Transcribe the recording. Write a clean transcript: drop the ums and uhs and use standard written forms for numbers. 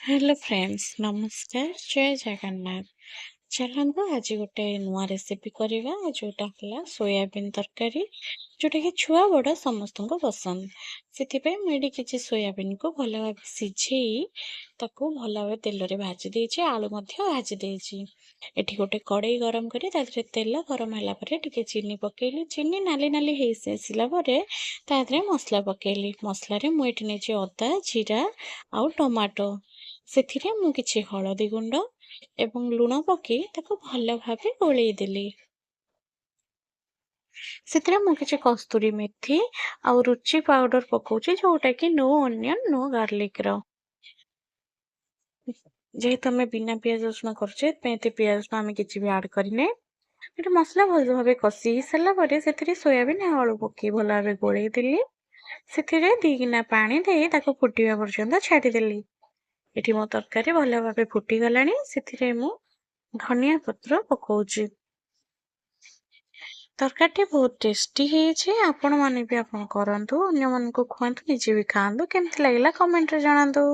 Hello friends, ନମସ୍କାର, ଜୟ ଜଗନ୍ନାଥ। ଚାଲନ୍ତୁ ଆଜି ଗୋଟେ ନୂଆ ରେସିପି କରିବା, ଯେଉଁଟା ହେଲା ସୋୟାବିନ୍ ତରକାରୀ, ଯେଉଁଟାକି ଛୁଆ ବଡ଼ ସମସ୍ତଙ୍କୁ ପସନ୍ଦ। ସେଥିପାଇଁ ମୁଁ ଏଠି କିଛି ସୋୟାବିନ୍କୁ ଭଲ ଭାବେ ସିଝେଇ ତାକୁ ଭଲ ଭାବେ ତେଲରେ ଭାଜି ଦେଇଛି, ଆଳୁ ମଧ୍ୟ ଭାଜି ଦେଇଛି। ଏଠି ଗୋଟେ କଡ଼େଇ ଗରମ କରି ତା ଦେହରେ ତେଲ ଗରମ ହେଲା ପରେ ଟିକେ ଚିନି ପକେଇଲି। ଚିନି ନାଲି ନାଲି ହେଇ ଆସିଲା ପରେ ତା ଦେହରେ ମସଲା ପକେଇଲି। ମସଲାରେ ମୁଁ ଏଠି ନେଇଛି ଅଦା, ଜିରା ଆଉ ଟମାଟୋ। ସେଥିରେ ମୁଁ କିଛି ହଳଦୀ ଗୁଣ୍ଡ ଏବଂ ଲୁଣ ପକେଇ ତାକୁ ଭଲ ଭାବେ ଗୋଳେଇ ଦେଲି। ସେଥିରେ ମୁଁ କିଛି କସ୍ତୁରୀ ମେଥି ଆଉ ରୁଚି ପାଉଡ଼ର ପକାଉଛି, ଯେଉଁଟାକି ନୋ ଅନିଅନ୍ ନୋ ଗାର୍ଲିକ୍ର। ଯେହେତୁ ଆମେ ବିନା ପିଆଜ ରସୁଣ କରୁଛେ, ସେଥିପାଇଁ ଏତେ ପିଆଜ ରସୁଣ ଆମେ କିଛି ବି ଆଡ଼୍ କରିନେ। ଏଠି ମସଲା ଭଲ ଭାବେ କଷି ହେଇସାରିଲା ପରେ ସେଥିରେ ସୋୟାବିନ୍ ଆଉ ଆଳୁ ପକେଇ ଭଲ ଭାବେ ଗୋଳେଇ ଦେଲି। ସେଥିରେ 2 ଗିନା ପାଣି ଦେଇ ତାକୁ ଫୁଟିବା ପର୍ଯ୍ୟନ୍ତ ଛାଡ଼ିଦେଲି। ଏଠି ମୋ ତରକାରୀ ଭଲ ଭାବେ ଫୁଟିଗଲାଣି। ସେଥିରେ ମୁଁ ଧନିଆ ପତ୍ର ପକାଉଛି। ତରକାରୀଟି ବହୁତ ଟେଷ୍ଟି ହେଇଛି। ଆପଣମାନେ ବି ଆପଣ କରନ୍ତୁ, ଅନ୍ୟମାନଙ୍କୁ ଖୁଆନ୍ତୁ, ନିଜେ ବି ଖାଆନ୍ତୁ। କେମିତି ଲାଗିଲା କମେଣ୍ଟରେ ଜଣାନ୍ତୁ।